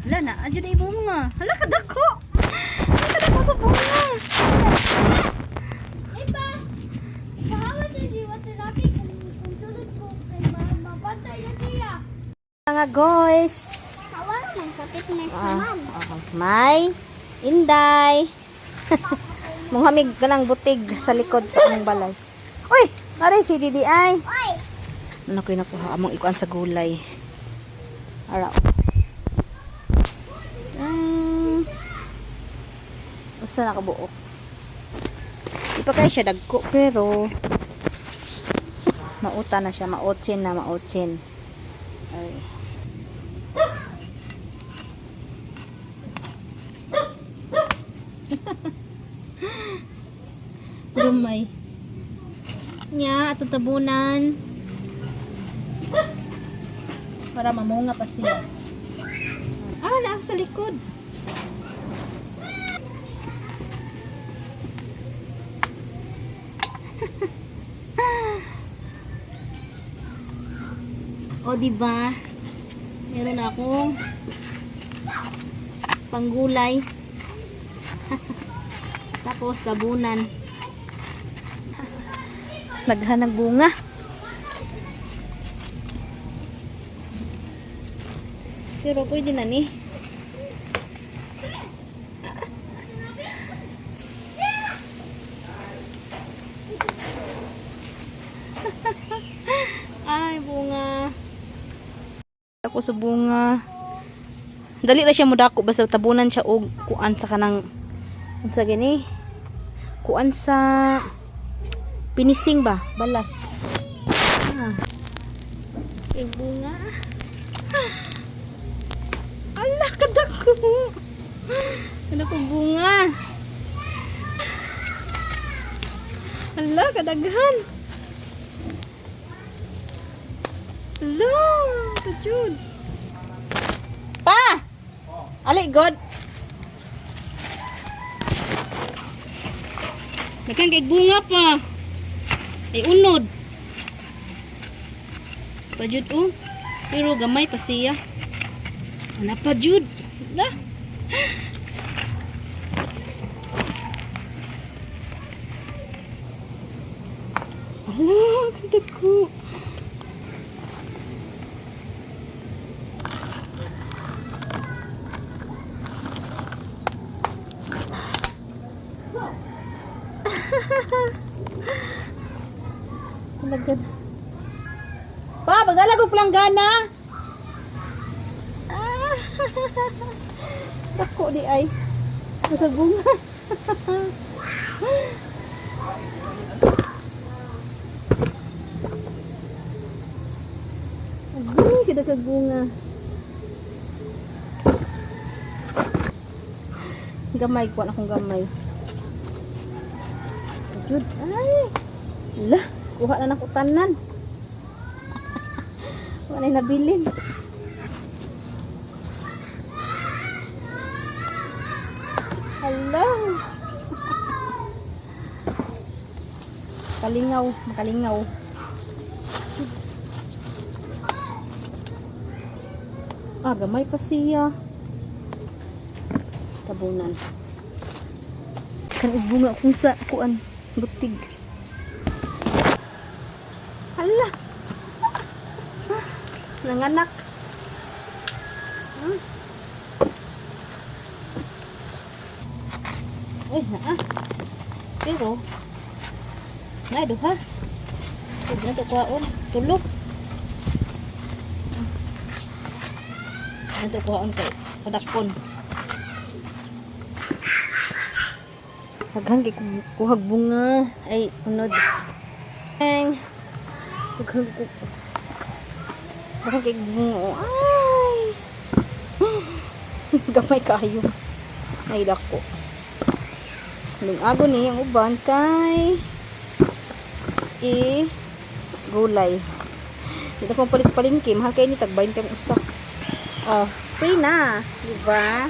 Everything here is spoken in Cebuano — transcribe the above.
Hala na, adyo na ibunga. Hala kadako. Hala kadako sa bunga. Iba, pahawa sa jiwa therapy kung tulad ko kay mabantay na siya. Mga guys. Kawan man sapit may Ah, may inday. Munghamig ka ng butig sa likod sa among balay. Uy, naray si DDI. Oy! Ano ko nakuha among ikuan sa gulay. Ara. Usa na kabuok. Di pa kay siya dagko pero mauta na siya, maotsin na, maotsin. Ay. Gamay. Nya, atong tabunan. Para mamunga pa siya. Ah, naa sa likod. O, di ba? Meron na akong panggulay. Tapos tabunan. Naghanag bunga. Pero pwede na ni. Ay, bunga. Ako sa bunga. Dali ra siya modako basta tabunan siya og kuan sa kanang unsa gani? Kuan sa pinising ba? Balas. Ah. Kay bunga. Ala, kadako. Ano ko bunga? Ala, kadaghan. Ala, kajud. Pa! Ali, God. Daghan kay bunga pa. Ay unod. Pajud oh. Pero gamay pa siya. Ana pa jud. La. Ala, ganda ko. Talaga. Pa, magdala ko planggana. Ah. Dako di ay. Nakabunga. Agoy, kita kagbunga. Gamay, kuha na akong gamay. Jud, ay. Lah, kuha na nako tanan. Wala na nabilin. Hala. Kalingaw, makalingaw. Ah, gamay pa siya. Tabunan. Kan bunga kung sa kuan butig. Hala. Nanganak. Uy, naa. Pero, na duha. Huwag na to kuhaon. Tulog. Na to kuhaon kay padakon. Daghan kay kuhag bunga. Ay, unod. Ang. Daghan ko. Daghan kay bunga. Ay. Gamay kayo. Ay, dako. Lungago ni ang uban kay i gulay. Dito kong palit sa palengke, mahal kayo ni tag 20 ang usa. Oh, free na, di ba?